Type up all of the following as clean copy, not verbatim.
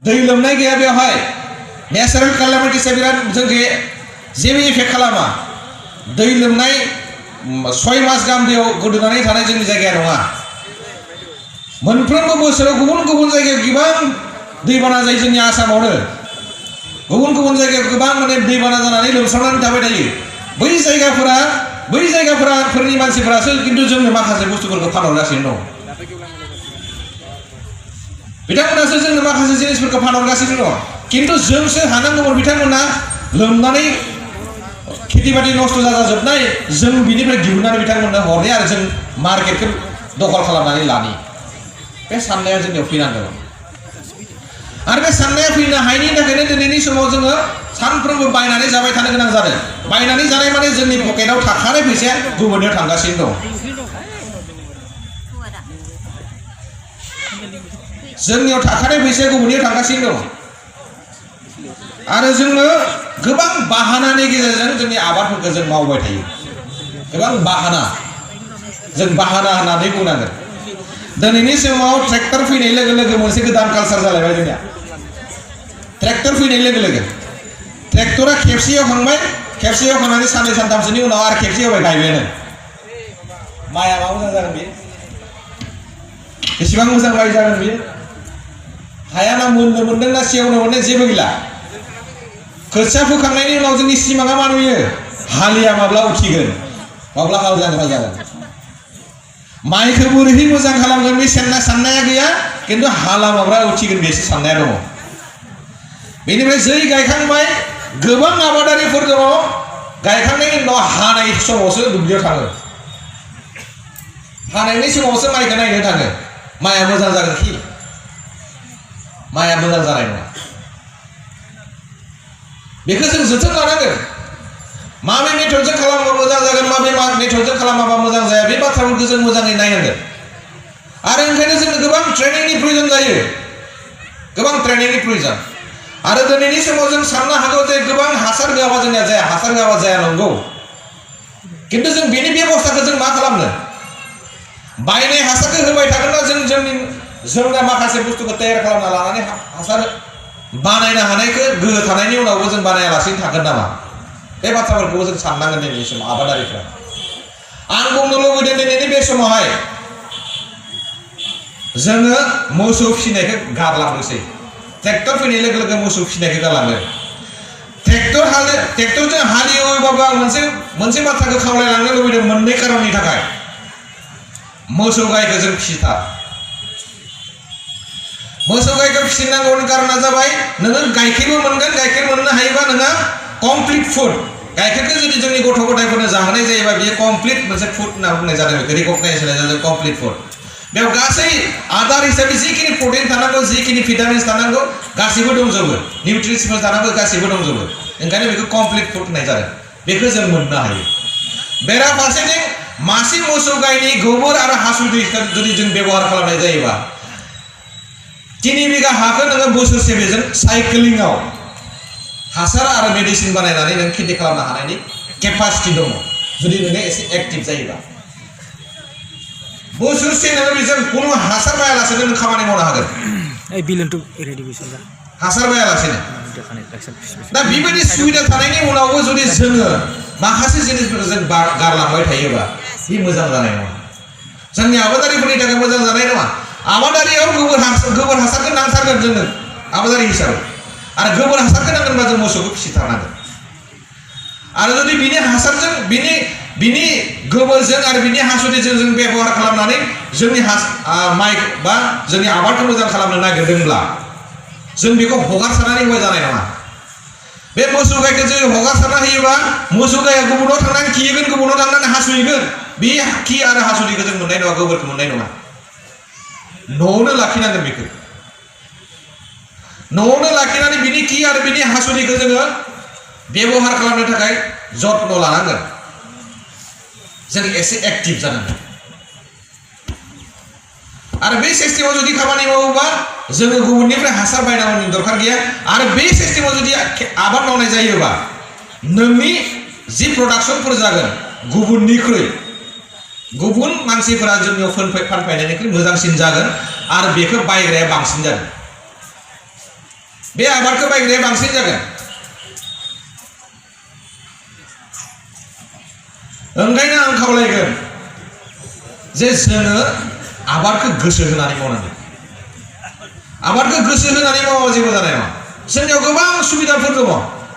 दै लोमनाय गैया बेवहाय नेचारेल कैलामिटिसा बिराद जोंखौ जेबो इफेक्ट खालामा दै लोमनाय 6 मास गाहाम दैयाव गोदोनानै थानाय जोंनि जायगाया नङा मोनफ्रोमबो बोसोराव गुबुन गुबुन जायगायाव गोबां दैबाना जायो जोंनि आसामावनो गुबुन गुबुन जायगायाव गोबां माने दैबाना जानानै लोमसावनानै थाबाय थायो बै जायगाफोरनि मानसिफोरासो खिन्थु जोंनो माखासे बुस्थुफोरखौ फानहरगासिनो दं बिथांमोनासो जोंनो माखासे जिनिसफोरखौ फानहरगासिनो दं खिन्थु जोंसो हानांगौमोन बिथांमोना लोमनानै खेथि बाथि नस्थ' जाजोबनाय जों बिनिफ्राय दिहुननानै बिथांमोननो हरनाय आरो जों मार्केटखौ दखल खालामनानै लानि बे साननाया जोंनियाव फैनांगौ आरो बे साननाया फैनो हायैनि थाखायनो दिनैनि समाव जोङो सानफ्रोमबो बायनानै जाबाय थानो गोनां जादों बायनानै जानाय माने जोंनि पकेटाव थाखानाय फैसाया गुबुननियाव थांगासिनो दं जोंनियाव थाखानाय फैसाया गुबुननियाव थांगासिनो दं आरो जोङो गोबां बाहानानि गेजेरजों जोंनि आबादफोरखौ जों मावबाय थायो गोबां बाहाना जों बाहाना होननानै बुंनांगोन दिनैनि समाव ट्रेक्टर फैनाय लोगो लोगो मोनसे गोदान कालचार जालायबाय जोंनिया ट्रेक्टर फैनाय लोगो लोगो ट्रेक्टरा खेबसेयाव खांबाय खेबसेयाव खांनानै साननै सानथामसोनि उनाव आरो खेबसेयाव गायबायानो माइआ मा मोजां जागोन बेयो बेसेबां मोजां माइ जागोन बेयो हाया ना मोननो मोनदों ना सेवनो मोनदों जेबो गैला खोथिया फोखांनायनि उनाव जोंनि सिमाङा मा नुयो हालिया माब्ला उथिगोन माब्ला हाल जांख्रा जागोन माइखौ बोरैहै मोजां खालामगोन बे साननाया गैया खिन्थु हाला माब्ला उथिगोन बेसो साननाया दङ बेनिफ्राय जै गायखांबाय गोबां आबादारिफोर दङ गायखांनायनि उनाव हानाय समावसो दुब्लियाव थाङो हानायनि समावसो माइखौ नायनो थाङो माइआ मोजां जागोन खि माइआ मोजां जानाय नङा बेखौ जों जोथोन लानांगोन माबे मेथडजों खालामबा मोजां जागोन माबे मेथडजों खालामाबा मोजां जाया बे बाथ्राफोरखौ जों मोजाङै नायनांगोन आरो ओंखायनो जोंनो गोबां ट्रेनिंनि प्रयोजन जायो गोबां ट्रेनिंनि प्रयोजन आरो दिनैनि समाव जों साननो हागौ जे गोबां हासार होआबा जोंनिया जाया हासार होआबा जाया नंगौ खिन्थु जों बेनि बेबस्थाखौ जों मा खालामनो बायनाय हासारखौ होबाय थागोन ना जोंना माखासे बुस्थुखौ तयार खालामना लानानै हासार बानायनो हानायखौ गोहो थानायनि उनावबो जों बानायालासेनो थागोन नामा बे बाथ्राफोरखौबो जों साननांगोन दिनैनि समाव आबादारिफ्रा आं बुंनो लुबैदों दिनैनि बे समावहाय जोङो मोसौ फिसिनायखौ गारलांनोसै ट्रेक्टर फैनाय लोगो लोगो मोसौ फिसिनायखौ गारलाङो ट्रेक्टरजों हालेवोबाबो आं मोनसे बाथ्राखौ खावलायलांनो लुबैदों मोननै खारननि थाखाय मोसौ गायखौ जों फिसिथार मोसौ गायखौ फिसिनांगौनि कारना जाबाय नोङो गाइखेरबो मोनगोन गाइखेर मोननो हायोबा नोङो कमप्लिट फुड गाइखेरखौ जुदि जोंनि गथ' गथायफोरनो जाहोनाय जायोबा बेयो कमप्लिट मोनसे फुड होनना बुंनाय जादों बेखौ रिकगनाइज होनाय जादों कमप्लिट फुड बेयाव गासै आदार हिसाबै जिखिनि प्रटिन थानांगौ जिखिनि भिटामिन्स थानांगौ गासैबो दंजोबो निउट्रिसनफोर थानांगौ गासैबो दंजोबो ओंखायनो बेखौ कमप्लिट फुड होननाय जादों बेखौ जों मोननो हायो बेराफारसेथिं मासे मोसौ गायनि गोबोर आरो हासुदैखौ जुदि जों बेबहार खालामनाय जायोबा 3 बिघा हाखौ नोङो बोसोरसे बेजों साइक्लिंआव हासार आरो मेडिसिन बानायनानै नों खेथि खालामनो हानायनि केपासिटि दङ जुदि नोङो एसे एक्टिभ जायोबा बोसोरसे नोङो बेजों खुनु हासार बायालासेनो नों खामानि मावनो हागोन हासार बायालासेनो दा बेबायदि सुबिदा थानायनि उनावबो जुदि जोङो माखासे जिनिसफोरखौ जों गारलांबाय थायोबा बे मोजां जानाय नङा जोंनि आबादारिफोरनि थाखाय मोजां जानाय नङा आबादारियाव गोबोर हासारखौ नांथारगोन जोंनो आबादारि हिसाबै आरो गोबोर हासारखौ नांगोनबा जों मोसौखौ फिसिथारनांगोन आरो जुदि बिनि हासारजों बिनि गोबोरजों आरो बिनि हासुदैजों जों बेबहार खालामनानै जोंनि माइ बा जोंनि आबादखौ मोजां खालामनो नागिरदोंब्ला जों बेखौ हगारसारनानै होबाय जानाय नङा बे मोसौ गायखौ जों हगारसारना होयोबा मोसौ गाया गुबुनाव थांनानै खिहैगोन गुबुनाव थांनानै हासुहैगोन बे खि आरो हासुदैखौ जों मोननाय नङा गोबोरखौ मोननाय नङा न'आवनो लाखिनांगोन बेखौ न'आवनो लाखिनानै बिनि खि आरो बिनि हासुदैखौ जोङो बेबहार खालामनो थाखाय जत्न लानांगोन जों एसे एक्टिभ जानांगोन आरो बे सिस्टेमाव जुदि खामानि मावोबा जोङो गुबुननिफ्राय हासार बायनांगौनि दरकार गैया आरो बे सिस्टेमाव जुदि आबाद मावनाय जायोबा नोंनि जि प्रडाक्शनफोर जागोन गुबुननिख्रुइ गुबुन मानसिफोरा जोंनियाव फानफैनायनिख्रुइ मोजांसिन जागोन आरो बेखौ बायग्राया बांसिन जागोन बे आबादखौ बायग्राया बांसिन जागोन ओंखायनो आं खावलायगोन जे जोङो आबादखौ गोसो होनानै मावनांगोन आबादखौ गोसो होनानै मावाबा जेबो जानाय नङा जोंनियाव गोबां सुबिदाफोर दङ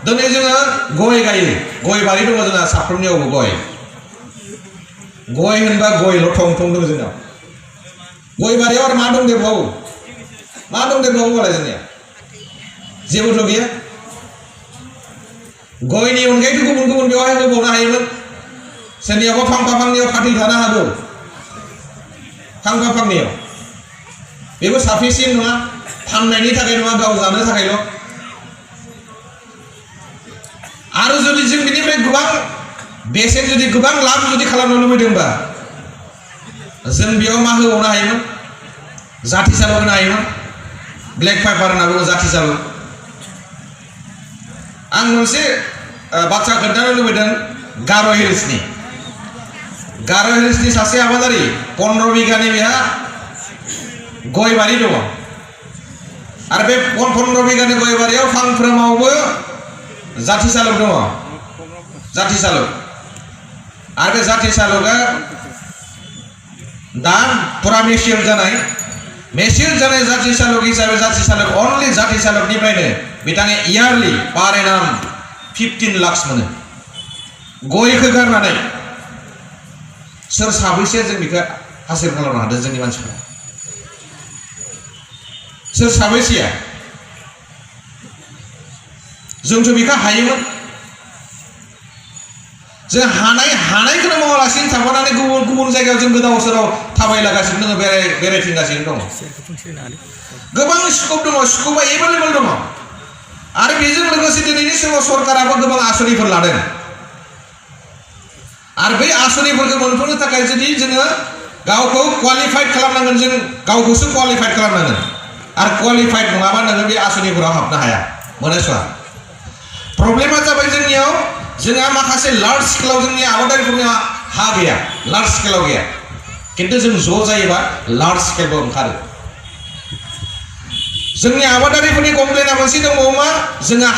दिनै जोङो गय गायो गय बारि दङ जोंहा साफ्रोमनियावबो गय होनबा गयल' थं थं दङ जोंनाव गय बारियाव आरो मा दंदेरबावो मालाय जोंनिया जेबोथ' गैया गयनि अनगायैथ' गुबुन गुबुन बेवहाय होबावनो हायोमोन सोरनियावबा फांफा फांनैयाव फाथै थानो हागौ फांफा फांनैयाव बेबो साफिसियेन्ट नङा फाननायनि थाखाय नङा गाव जानो थाखायल' आरो जुदि जों बेनिफ्राय गोबां बेसेन जुदि गोबां लाब जुदि खालामनो लुबैदोंबा जों बेयाव मा होबावनो हायोमोन जाथि साल होनो हायोमोन ब्लेक पेपार होनना बुङो जाथि साल आं मोनसे बाथ्रा खोन्थानो लुबैदों गार' हिल्सनि सासे आबादारि 15 बिगानि बेहा गय बारि दङ आरो बे 15 बिगानि गय बारियाव फांफ्रोमावबो जाथि सालक दङ जाथि सालक आरो बे जाथि सालकआ दा फुरा मेचियर जानाय जाथि सालक हिसाबै जाथि सालक अनलि जाथि सालकनिफ्रायनो बिथाङा इयारलि पार एनाम 15 लाख मोनो गयखौ गारनानै सोर साबैसे जों बेखौ हासिल खालामनो हादों जोंनि मानसिफोरा सोर साबैसेया जोंथ' बेखौ हायोमोन जों हानायखौनो मावालासिनो थांफानानै गुबुन जायगायाव जों गोदाव सोराव थाबायलागासिनो दङ बेरायथिंगासिनो दङ गोबां स्कप दङ स्कपा एभेलेबल दङ आरो बेजों लोगोसे दिनैनि समाव सरकाराबो गोबां आसनिफोर लादों आरो बै आसनिफोरखौ मोनफुंनो थाखाय जुदि जोङो गावखौ क्वालिफाइड खालामनांगोन जों गावखौसो क्वालिफाइड खालामनांगोन आरो क्वालिफाइड नङाबा नोङो बे आसनिफोराव हाबनो हाया मोनसुवा प्रब्लेमा जाबाय जोंनियाव जोंहा माखासे लार्ज स्केलाव जोंनि आबादारिफोरनियाव हा गैया लार्ज स्केलाव गैया खिन्थु जों ज' जायोबा लार्ज स्केलबो ओंखारो जोंनि आबादारिफोरनि कमप्लेना मोनसे दंबावो मा जोंहा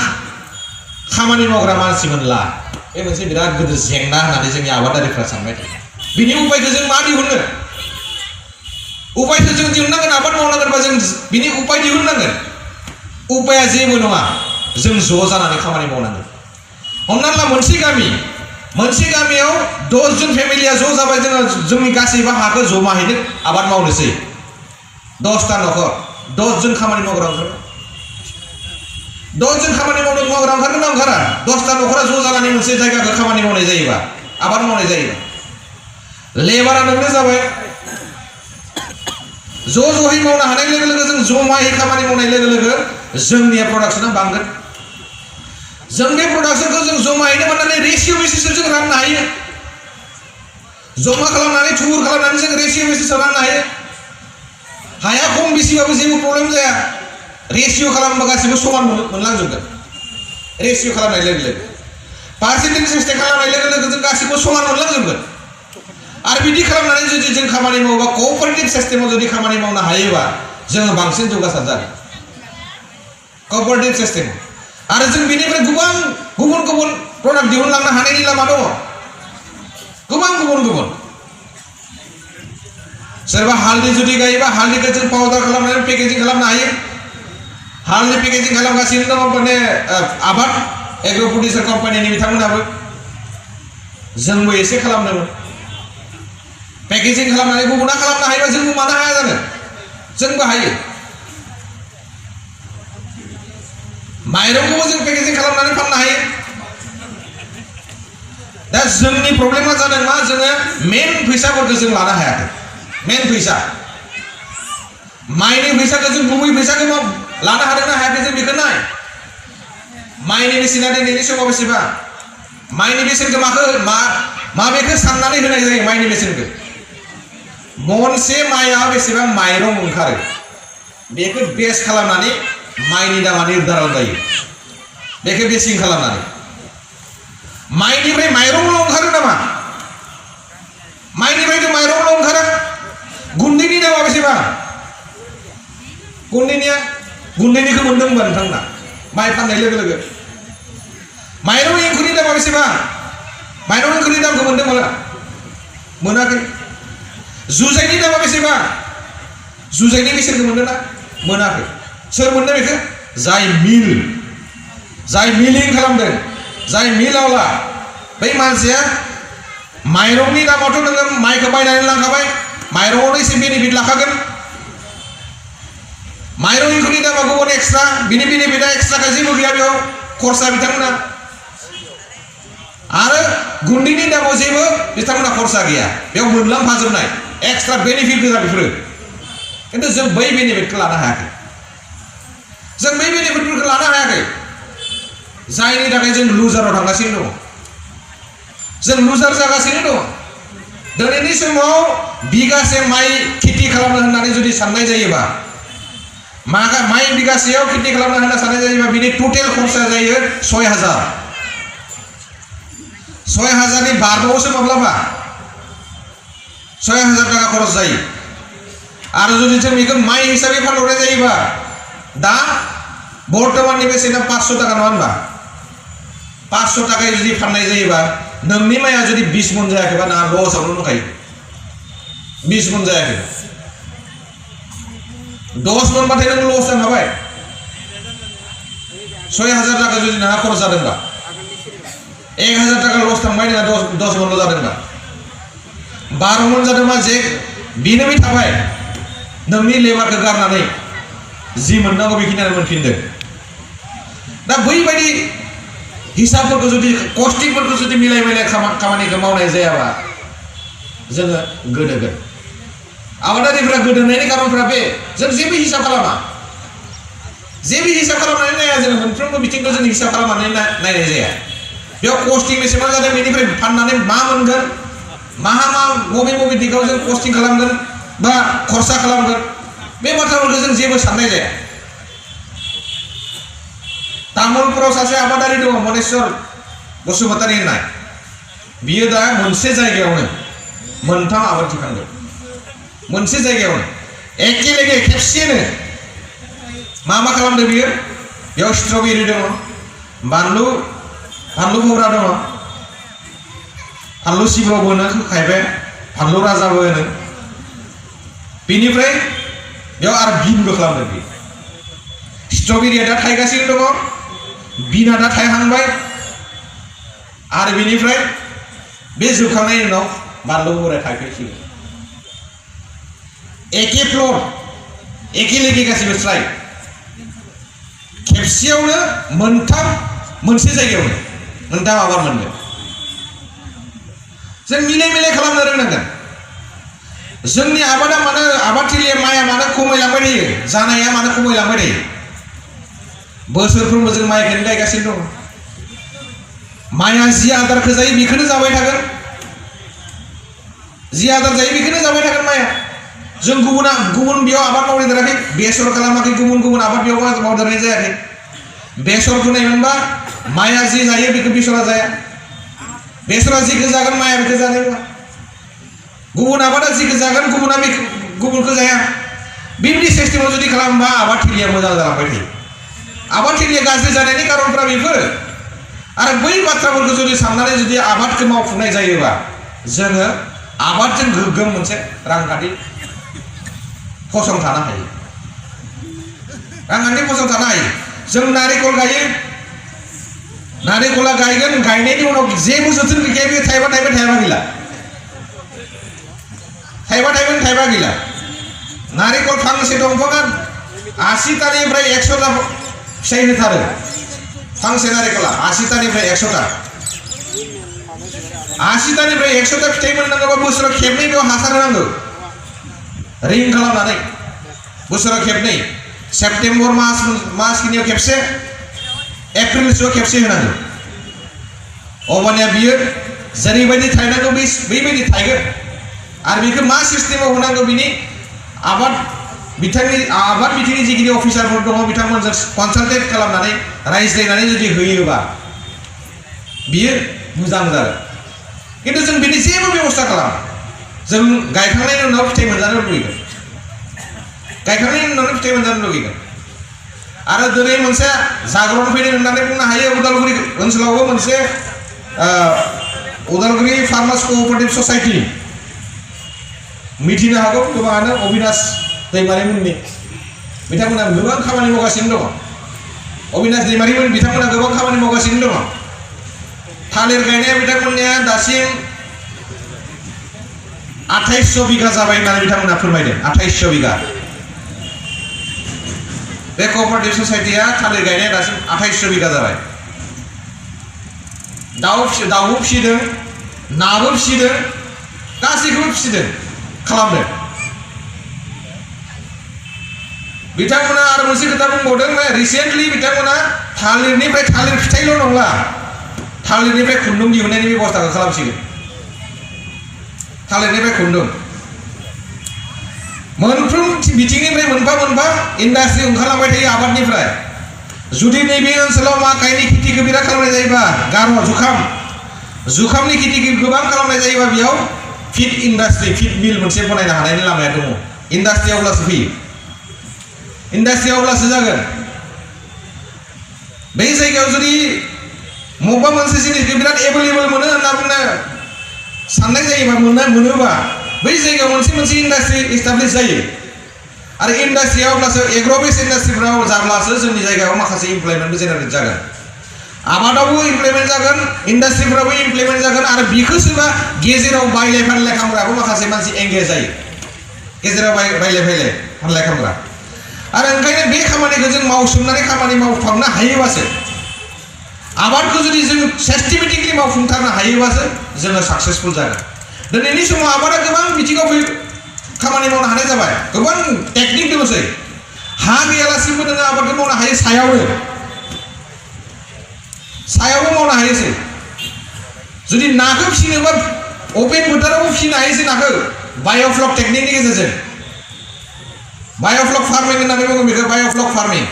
खामानि मावग्रा मानसि मोनला बे मोनसे बिराद गिदिर जेंना होननानै जोंनि आबादारिफ्रा सानबाय थायो बिनि उपायखौ जों मा दिहुननो उपायखौ जों दिहुननांगोन आबाद मावनांगोनबा जों बिनि उपाय दिहुननांगोन उपाया जेबो नङा जों ज' जानानै खामानि मावनांगोन हमनानै ला मोनसे गामियाव 10 जन फेमिलिया ज' जाबाय जोंनि गासैबो हाखौ जमाहैनो आबाद मावनोसै 10टा न'खर 10 जन खामानि मावग्रा ओंखारगोन 10 जन खामानि मावग्रा ओंखारगोन ना ओंखारा 10टा न'खरा ज' जानानै मोनसे जायगाखौ खामानि मावनाय जायोबा आबाद मावनाय जायोबा लेबारा नोंनो जाबाय ज'है मावनो हानाय लोगो लोगो जों जमायै खामानि मावनाय लोगो लोगो जोंनिया प्रडाक्शना बांगोन जों बे प्रडाक्शनखौ जों जमायैनो मोननानै रेशियो बेसिसआव जों राननो हायो जमा खालामनानै थुबुर खालामनानै जों रेशियो बेसिसआव राननो हायो हाया खम बेसिबाबो जेबो प्रब्लेम जाया रेशियो खालामबा गासिबो समान मोनलांजोबगोन रेशियो खालामनाय लोगो लोगो पार्सेन्टेज सिस्टेम खालामनाय लोगो लोगो जों गासिबो समान मोनलांजोबगोन आरो बिदि खालामनानै जुदि जों खामानि मावोबा कअपारेटिभ सिस्टेमाव जुदि खामानि मावनो हायोबा जोङो बांसिन जौगासार जागोन कअपारेटिभ सिस्टेम आरो जों बेनिफ्राय गोबां गुबुन प्रडाक्ट दिहुनलांनो हानायनि लामा दङ गोबां गुबुन सोरबा हालदै जुदि गायोबा हालदैखौ जों पाउडार खालामनानै पेकेजिं खालामनो हायो हालदै पेकेजिं खालामगासिनो दङ माने आबाद एग्र' प्रडिउसार कम्पानिनि बिथांमोनाबो जोंबो एसे खालामदोंमोन पेकेजिं खालामनानै गुबुना खालामनो हायोबा जोंबो मानो हाया जानो जोंबो हायो माइरंखौबो जों पेकेजिं खालामनानै फाननो हायो दा जोंनि प्रब्लेमा जादों मा जोङो मेन फैसाफोरखौ जों लानो हायाखै मेन फैसा माइनि फैसाखौ जों गुबै फैसाखौ लानो हादोंना हायाखै जों बेखौ नाय माइनि बेसेना दिनैनि समाव बेसेबां माइनि बेसेनखौ माबेखौ साननानै होनाय जायो माइनि बेसेनखौ मनसे माइआ बेसेबां माइरं ओंखारो बेखौ बेस खालामनानै माइनि दामा निर्धारन जायो बेखौ बेसिं खालामनानै माइनिफ्राय माइरंल' ओंखारो नामा माइनिफ्रायथ' माइरंल' ओंखारा गुन्दैनि दामा बेसेबां गुन्दैनिखौ मोनदों होनबा नोंथांमोना माइ फाननाय लोगो लोगो माइरं इंखुरनि दामा बेसेबां माइरं इंखुरनि दामखौ मोनदों मोना मोनाखै जुजाइनि दामा बेसेबां जुजाइनि बेसेनखौ मोनदों ना मोनाखै सोर मोनदों बेखौ जाय मिलिं खालामदों जाय मिलावला बै मानसिया माइरंनि दामावथ' नोङो माइखौ बायनानै लांखाबाय माइरंआवनो एसे बेनिफिट लाखागोन माइरं इंखुरनि दामा गुबुन एक्सट्रा बिनि बेनिफिटआ एक्सट्राखा जेबो गैया बेयाव खरसा बिथांमोना आरो गुन्दैनि दामाव जेबो बिथांमोना खरसा गैया बेयाव मोनलांफाजोबनाय एक्सट्रा बेनिफिट गोजा बेफोरो खिन्थु जों बै बेनिफिटखौ लानो हायाखै जों बै बेनिफिटफोरखौ लानो हायाखै जायनि थाखाय जों लुजाराव थांगासिनो दङ जों लुजार जागासिनो दङ दिनैनि समाव बिगासे माइ खेथि खालामनो होननानै जुदि साननाय जायोबा माइ बिगासेयाव खेथि खालामनो होनना साननाय जायोबा बिनि टटेल खरसा जायो 6,000 बारबावोसो माब्लाबा 6,000 टाका खरस जायो आरो जुदि जों बेखौ माइ हिसाबै फानहरनाय जायोबा दा बर्तमाननि बेसेना 500 टाका नङा होनबा 500 टाकायै जुदि फाननाय जायोबा नोंनि माइया जुदि 20 मन जायाखैबा ना लसआवनो दंखायो 20 मन जायाखै 10 मनबाथाय नों लस जाखाबाय 6,000 टाका जुदि नोंहा खरस जादोंबा 1,000 टाका लस थांबाय नोंहा 10 मनल' जादोंबा 12 मन जादोंबा जे बेनो बे थाबाय नोंनि लेबारखौ गारनानै जि मोननांगौ बेखिनियानो मोनफिनदों दा बैबायदि हिसाबफोरखौ जुदि कस्टिंफोरखौ जुदि मिलाय खामानिखौ मावनाय जायाबा जोङो गोदोगोन आबादारिफ्रा गोदोनायनि खारनफ्रा बे जों जेबो हिसाब खालामा जेबो हिसाब खालामनानै नाया जोङो मोनफ्रोमबो बिथिंखौ जों हिसाब खालामनानै नायनाय जाया बेयाव कस्टिं बेसेबां जादों बेनिफ्राय फाननानै मा मोनगोन मा बबे दिगाव जों कस्टिं खालामगोन बा खरसा खालामगोन बे बाथ्राफोरखौ जों जेबो साननाय जाया तामुलपुराव सासे आबादारि दङ मनेस्वर बसुमतारी होननाय बियो दा मोनसे जायगायावनो मोनथाम आबाद दिखांदों मोनसे जायगायावनो एखे लेगे खेबसेनो मा खालामदों बियो बेयाव स्ट्रबेरी दङ बानलु भरा दङ फानलु सिब्रबो होनो खायफाया फानलु राजाबो होनो बेनिफ्राय बेयाव आरो बिनबो खालामदों बियो स्ट्रबेरीया दा थायगासिनो दङ बिना दा थायहांबाय आरो बेनिफ्राय बे जोबखांनायनि उनाव बानलु भरा थायफैसिगोन एखे फ्लर एखे लेगे गासिबो स्ट्राइ खेबसेयावनो मोनसे जायगायावनो मोनथाम आबाद मोनगोन जों मिलाय खालामनो रोंनांगोन जोंनि आबादा मानो आबादथिलिया माइया मानो खमायलांबाय थायो जानाया मानो खमायलांबाय थायो बोसोरफ्रोमबो जों माइखौनो गायगासिनो दं माइया जि आदारखौ जायो बेखौनो जाबाय थागोन जि आदार जायो बेखौनो जाबाय थागोन माइया जों गुबुन बेयाव आबाद मावनाय देराखै बेसर खालामाखै गुबुन आबाद बेयाव मावदेरनाय जायाखै बेसर फोनायमोनबा माइया जि जायो बेखौ बेसरा जाया बेसरा जिखौ जागोन माइया बेखौ जानाय नङा गुबुन आबादा जिखौ जागोन गुबुनखौ जाया बेबायदि सिस्टेमाव जुदि खालामोबा आबाद थिलिया मोजां जालांबाय थायो आबाद थिलिया गाज्रि जानायनि खारनफ्रा बेफोर आरो बै बाथ्राफोरखौ जुदि साननानै जुदि आबादखौ मावफुंनाय जायोबा जोङो आबादजों गोग्गोम मोनसे रांखान्थि फसंथानो हायो रांखान्थि फसंथानो हायो जों नारिखल गायो नारिखला गायगोन गायनायनि उनाव जेबो जोथोन गैया बे थाइबा गैला थाइबा गैला नारिखल फांसे दंफाङा 80टानिफ्राय 100टा फिथाइ होथारो फांसे नारिखला 80टानिफ्राय 100टा 80टानिफ्राय 100टा फिथाइ मोननांगौबा बोसोराव खेबनै बेयाव हासार होनांगौ रिं खालामनानै बोसोराव खेबनै सेप्तेम्बर मासखिनियाव खेबसे एप्रिलसोआव खेबसे होनांगौ अब्लानिया बियो जेरैबायदि थायनांगौ बैबायदि थायगोन आरो बेखौ मा सिस्टेमाव होनांगौ बिनि आबाद बिथिंनि जिखिनि अफिसारफोर दङ बिथांमोनजों कनसालटेट खालामनानै रायज्लायनानै जुदि होयोबा बियो मोजां जागोन खिन्थु जों बिनि जेबो बेबस्था खालामा जों गायखांनायनि उनाव फिथाइ मोनजानो लुबैगोन आरो दिनै मोनसे जागरण फैदों होननानै बुंनो हायो उदालगुरि ओनसोलावबो मोनसे उदालगुरि फार्मार्स कअपारेटिभ ससाइटि मिथिनो हागौ गोबाङानो अबिनाश दैमारि मोननि बिथांमोना गोबां खामानि मावगासिनो दङ अबिनाश दैमारि मोन बिथांमोना गोबां खामानि मावगासिनो दङ थालिर गायनाया बिथांमोननिया दासिम 2800 बिघा जाबाय होननानै बिथांमोना फोरमायदों 2800 बिघा बे कअपारेटिभ ससाइटिया थालिर गायनाया दासिम 2800 बिघा जाबाय दाउबो फिसिदों नाबो फिसिदों गासैखौबो फिसिदों खालामदों बिथांमोना आरो मोनसे खोथा बुंबावदों रिसेन्टलि बिथांमोना थालिरनिफ्राय थालिर फिथाइल' नंला थालिरनिफ्राय खुन्दुं दिहुननायनि बेबस्थाखौ खालामसिगोन थालिरनिफ्राय खुन्दुं मोनफ्रोम बिथिंनिफ्राय मोनफा मोनफा इन्डास्ट्रि ओंखारलांबाय थायो आबादनिफ्राय जुदि नैबे ओनसोलाव माकाइनि खेथिखौ बिराद खालामनाय जायोबा गार' जुखामनि खेथिखौ गोबां खालामनाय जायोबा बेयाव फिड इन्डास्ट्रि फिड मिल मोनसे बनायनो हानायनि लामाया दङ इन्डास्ट्रिया अब्लासो फैयो इन्डास्ट्रिया अब्लासो जागोन बे जायगायाव जुदि मबेबा मोनसे जिनिसखौ बिराद एभेलेबल मोनो होनना बुंनो साननाय जायोबा मोनोबा बै जायगायाव मोनसे इन्डास्ट्रि एस्टाब्लिश जायो आरो इन्डास्ट्रिया अब्लासो एग्र' बेस इन्डास्ट्रिफोराव जाब्लासो जोंनि जायगायाव माखासे इमप्लयमेन्टबो जेनेरेट जागोन आबादावबो इमप्लयमेन्ट जागोन इन्डास्ट्रिफोरावबो इमप्लयमेन्ट जागोन आरो बेखौ सोरबा गेजेराव बायलाय फानलाय खालामग्राबो माखासे मानसि एंगेज जायो गेजेराव बायलाय फानलाय खालामग्रा आरो ओंखायनो बे खामानिखौ जों मावसोमनानै खामानि मावफांनो हायोबासो आबादखौ जुदि जों सिस्टेमेटिकलि मावफुंथारनो हायोबासो जोङो साक्सेसफुल जागोन दिनैनि समाव आबादा गोबां बिथिङाव खामानि मावनो हानाय जाबाय गोबां टेकनिक दंसै हा गैयालासिनोबो नोङो आबादखौ मावनो हायो सायावबो मावनो हायोसै जुदि नाखौ फिसिनोबा अपेन फोथारावबो फिसिनो हायोसै नाखौ बाय'फ्लक टेकनिकनि गेजेरजों बाय'फ्लक फार्मिं होननानै बुङो बेखौ बाय'फ्लक फार्मिं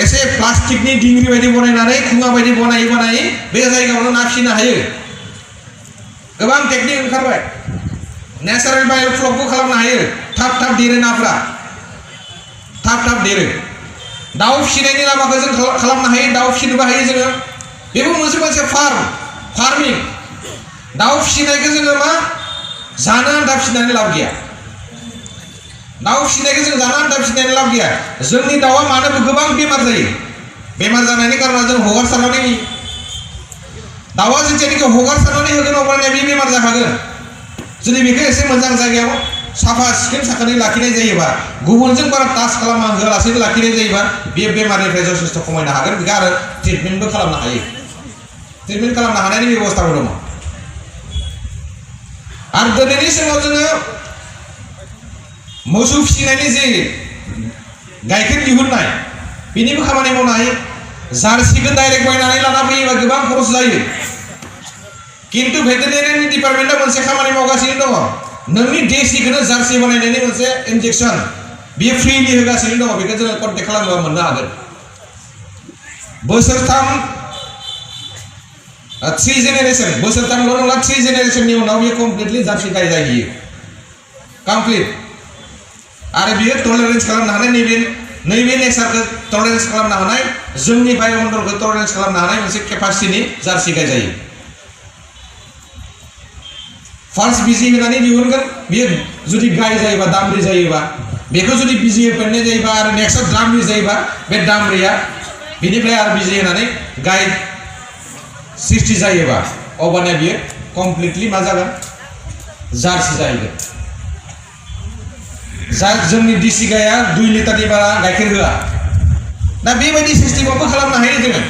एसे प्लास्टिकनि दिंग्रि बायदि बनायनानै खुङा बायदि बनायै बे जायगायावनो ना फिसिनो हायो गोबां टेकनिक ओंखारबाय नेचारेल बाय'फ्लकबो खालामनो हायो थाब देरो नाफ्रा थाब देरो दाउ फिसिनायनि लामाखौ जों खालामनो हायो दाउ फिसिनोबो हायो जोङो बेबो मोनसे फार्मिं दाउ फिसिनायखौ जोङो मा जानो आन्था फिसिनानै लाब गैया दाउ फिसिनायखौ जों जानो आन्था फिसिनानै लाब गैया जोंनि दाउआ मानो गोबां बेमार जायो बेमार जानायनि कारना जों हगारसारनानै दाउआ जेथियानिखि हगारसारनानै होगोन अब्लानिया बे बेमार जाखागोन जुदि बेखौ एसे मोजां जायगायाव साफा सिखोन साखोनै लाखिनाय जायोबा गुबुनजों बारा टाच होआलासेनो लाखिनाय जायोबा बे बेमारनिफ्राय जथेस्थ खमायनो हागोन बेखौ आरो ट्रिटमेन्टबो खालामनो हायो ट्रिटमेन्ट खालामनो हानायनि बेबस्थाबो दङ आरो दिनैनि समाव जोङो मोसौ फिसिनायनि जे गाइखेर दिहुननाय बेनिबो खामानि मावनो हायो जार्सिखौ डाइरेक्ट बायनानै लाना फैयोबा गोबां खरस जायो किन्तु भेटेरिनारि डिपार्टमेन्टआ मोनसे खामानि मावगासिनो दङ नोंनि देसिखौनो जार्सि बानायनायनि मोनसे इन्जेक्सन बेयो फ्रिलि होगासिनो दङ बेखौ जोङो कन्टेक्ट खालामोबा मोननो हागोन बोसोरथाम 3 जेनेरेसन बोसोरथामल' नङा 3 जेनेरेसननि उनाव बेयो कमप्लिटलि जार्सि गाय जाहैयो कमप्लिट आरो बियो टलारेन्स खालामनो हानाय नैबे नेचारखौ टलारेन्स खालामनो हानाय जोंनि बाय'मण्डलखौ टलारेन्स खालामनो हानाय मोनसे केपासिटिनि जार्सि गाय जायो फार्स्ट बिजि होनानै दिहुनगोन बियो जुदि गाय जायोबा दामब्रि जायोबा बेखौ जुदि बिजि होफिननाय जायोबा आरो नेक्स्टआव दामब्रि जायोबा बे दामब्रिया बिनिफ्राय आरो बिजि होनानै गाय सृष्टि जायोबा अब्लानिया बियो कमप्लिटलि मा जागोन जार्सि जाहैगोन जोंनि डिसि गाया 2 लिटारनि बारा गाइखेर होआ दा बेबायदि सिस्टेमावबो खालामनो हायो जोङो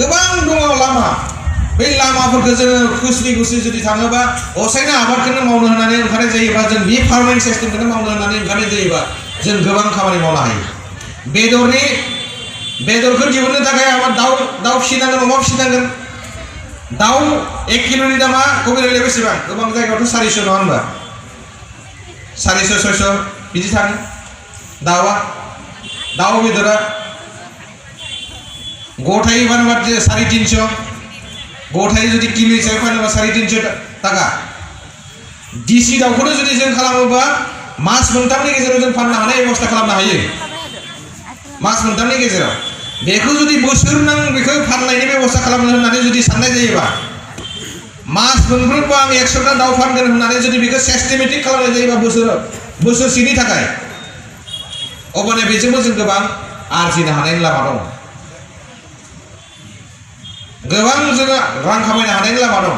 गोबां दङ लामा बै लामाफोरखौ जोङो खुसि जुदि थाङोबा असायना आबादखौनो मावनो होननानै ओंखारनाय जायोबा जों बे फार्मिं सिस्टेमखौनो मावनो होननानै ओंखारनाय जायोबा जों गोबां खामानि मावनो हायो बेदरखौ दिहुननो थाखाय आबाद दाउ फिसिनांगोन अमा फिसिनांगोन दाउ 1 किल'नि दामा कबिरायलाय बेसेबां गोबां जायगायावथ' 400 नङा होनबा 400-600 बिदि थाङो दाउ बेदरा गथायै फानोबा 350 गथायै जुदि किलो हिसाबै फानोबा 350 टाका डिसि दाउखौनो जुदि जों खालामोबा मास मोनथामनि गेजेराव जों फाननो हानाय बेबस्था खालामनो हायो मास मोनथामनि गेजेराव बेखौ जुदि बोसोरनां बेखौ फाननायनि बेबस्था खालामनो होननानै जुदि साननाय जायोबा मास मोनफ्रोमबो आं 100टा दाउ फानगोन होननानै जुदि बेखौ सिस्टेमेटिक खालामनाय जायोबा बोसोरसेनि थाखाय अब्लानिया बेजोंबो जों गोबां आरजिनो हानायनि लामा दं गोबां जोङो रां खामायनो हानायनि लामा दं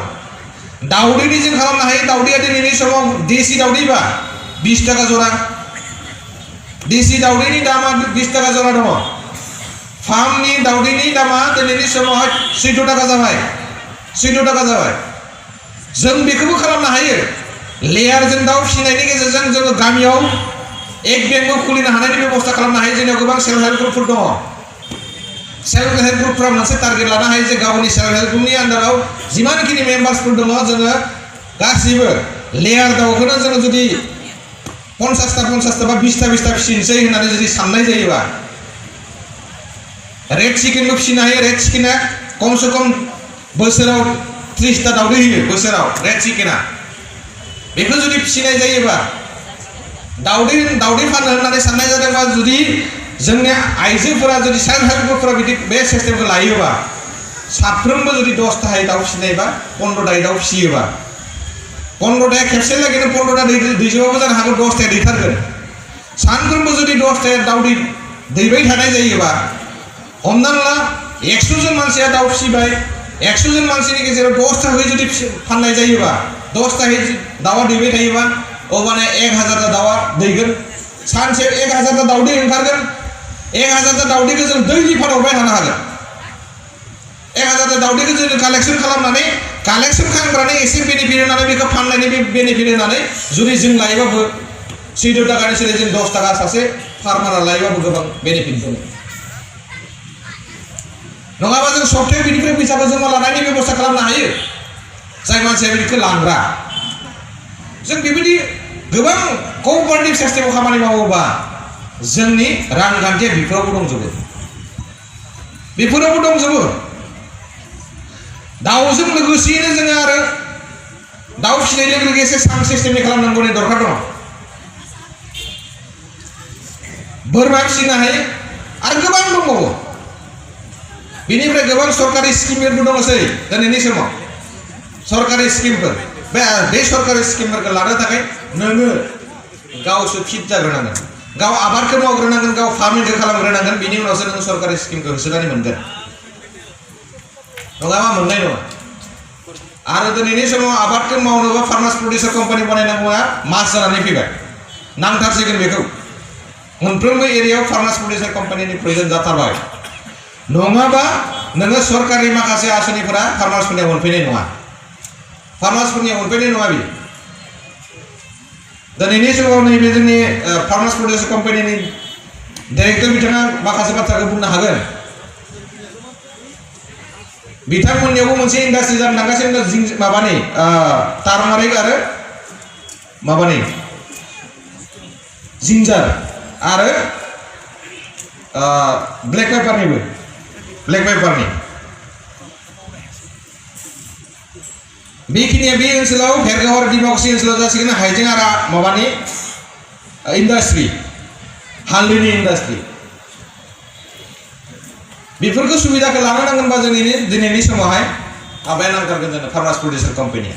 दाउदैनि जों खालामनो हायो दाउदैया दिनैनि समाव देसि दाउदैबा 20 टाका जरा देसि दाउदैनि दामा 20 टाका जरा दङ फार्मनि दाउदैनि दामा दिनैनि समावहाय 14 टाका जाबाय 14 टाका जाबाय जों बेखौबो खालामनो हायो लेयारजों दाउ फिसिनायनि गेजेरजों जोङो गामियाव एक बेंकबो खुलिनो हानायनि बेबस्था खालामनो हायो जोंनियाव गोबां सेल्फ हेल्प ग्रुपफोर दङ सेल्फ हेल्प ग्रुपफ्रा मोनसे टारगेट लानो हायो जे गावनि सेल्फ हेल्प ग्रुपनि आन्दाराव जिमानखिनि मेम्बार्सफोर दङ जोङो गासिबो लेयार दाउखौनो जोङो जुदि 50टा बा 20टा फिसिनोसै होननानै जुदि साननाय जायोबा रेड चिकेनबो फिसिनो हायो रेड चिकेना खमसे खम बोसोराव 30टा दाउदै होयो बोसोराव रेड चिकेना बेखौ जुदि फिसिनाय जायोबा दाउदै फाननो होननानै साननाय जादोंबा जुदि जोंनि आइजोफोरा जुदि सेल्फ हेल्प ग्रुपफोरा बिदि बे सिस्टेमखौ लायोबा साफ्रोमबो जुदि 10टायै दाउ फिसिनायबा 15टायै दाउ फिसियोबा 15टाया खेबसे लागैनो 15टा दैजोबाबो जानो हागौ 10टाया दैथारगोन सानफ्रोमबो जुदि 10टाया दाउ दैबाय थानाय जायोबा हमनानै ला 100 जन मानसिया दाउ फिसिबाय 100 जन मानसिनि गेजेराव 10टायै जुदि फाननाय जायोबा 10टायै दाउआ दैबाय थायोबा अब्लानिया 1000टा दाउआ दैगोन सानसेयाव 1000टा दाउदै ओंखारगोन 1000टा दाउदैखौ जों दैलि फानहरबाय थानो हागोन 1000टा दाउदैखौ जों कालेक्सन खालामनानै कालेक्सन खालामग्रानो एसे बेनिफिट होनानै बेखौ फाननायनि बेनिफिट होनानै जुदि जों लायोबाबो 14 टाकानि सोलाय जों 10 टाका सासे फार्मारा लायोबाबो गोबां बेनिफिट दङ नङाबा जों सप्तायाव बिनिफ्राय फैसाखौ जमा लानायनि बेबस्था खालामनो हायो जाय मानसिया बेखौ लांग्रा जों बेबायदि गोबां कअपारेटिभ सिस्टेमाव खामानि मावोबा जोंनि रांखान्थिया बेफोरावबो दंजोबो दाउजों लोगोसेयैनो जोङो आरो दाउ फिसिनाय लोगो लोगो एसे सां सिस्टेमनि खालामनांगौनि दरखार दङ बोरमा फिसिनो हायो आरो गोबां दंबावो बेनिफ्राय गोबां सरकारि स्किमफोरबो दङसै दिनैनि समाव सरकारि स्किमफोर बे सरकारि स्किमफोरखौ लानो थाखाय नोङो गावसो फिट जाग्रोनांगोन गाव आबादखौ मावग्रोनांगोन गाव फार्मिंखौ खालामग्रोनांगोन बिनि उनावसो नों सरकारि स्किमखौ होसोनानै मोनगोन नङाबा मोननाय नङा आरो दिनैनि समाव आबादखौ मावनोबा फार्मार्स प्रडिउसार कम्पानि बानायनांगौआ मास जानानै फैबाय नांथारसिगोन बेखौ मोनफ्रोमबो एरियायाव फार्मार्स प्रडिउसार कम्पानिनि प्रयोजन जाथारबाय नङाबा नोङो सरकारि माखासे आसनिफोरा फार्मार्सफोरनियाव मोनफैनाय नङा बे दिनैनि समाव नैबे जोंनि फार्मार्स प्रडिउसार कम्पानिनि डाइरेक्टर बिथाङा माखासे बाथ्राखौ बुंनो हागोन बिथांमोननियावबो मोनसे इन्डास्ट्रि जानो थांगासिनो माबानि टार्मारिक आरो माबानि जिंजार आरो ब्लेक पेपारनि बेखिनिया बे ओनसोलाव भेरगाव आरो डिमाकुसि ओनसोलाव जासिगोन हाइजें आरो माबानि इन्डास्ट्रि हालदैनि इन्डास्ट्रि बेफोरखौ सुबिदाखौ लानो नांगोनबा जोंनि दिनैनि समावहाय माबाया नांथारगोन जोंनो फार्मार्स प्रडिउसार कम्पानिया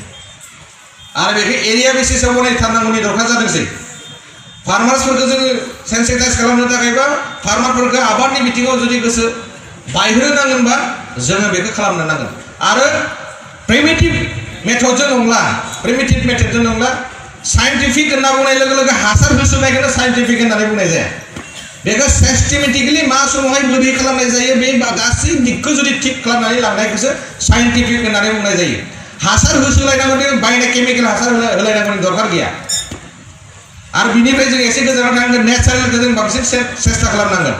आरो बेखौ एरिया बेसिसाव बनायथारनांगौनि दरखार जादोंसै फार्मार्सफोरखौ जोङो सेन्सिटाइज खालामनो थाखायबा फार्मारफोरखौ आबादनि बिथिङाव जुदि गोसो बायहोनो नांगोनबा जोङो बेखौ खालामनो नांगोन आरो प्रिमिटिभ मेथडजों नंला साइन्टिफिक होनना बुंनाय लोगो लोगो हासार होसोनायखौनो साइन्टिफिक होननानै बुंनाय जाया बेखौ सिस्टेमेटिकलि मा समावहाय बोरै खालामनाय जायो बे गासै दिगखौ जुदि थिक खालामनानै लांनायखौसो साइन्टिफिक होननानै बुंनाय जायो हासार होसोलायनांगौनि बायनाय केमिकेल हासार होलायनांगौनि दरखार गैया आरो बिनिफ्राय जों एसे गोजानाव थांनांगोन नेचारेलखौ जों बांसिन सेस्था खालामनांगोन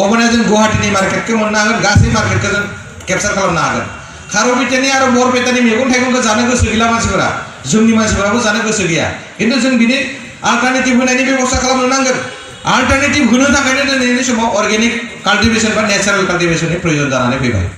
अब्लाना जों गुवाहाटीनि मार्केटखौ मोननो हागोन गासै मार्केटखौ जों केपचार खालामनो हागोन खार'पेटानि आरो बरपेटानि मैगं थाइगंखौ जानो गोसो गैला मानसिफोरा जोंनि मानसिफोराबो जानो गोसो गैया खिन्थु जों बिनि अल्टारनेटिभ होनायनि बेबस्था खालामनो नांगोन अल्टारनेटिभ होनो थाखायनो दिनैनि समाव अर्गेनिक काल्टिभेशन बा नेचारेल काल्टिभेशननि प्रयोजन जानानै फैबाय।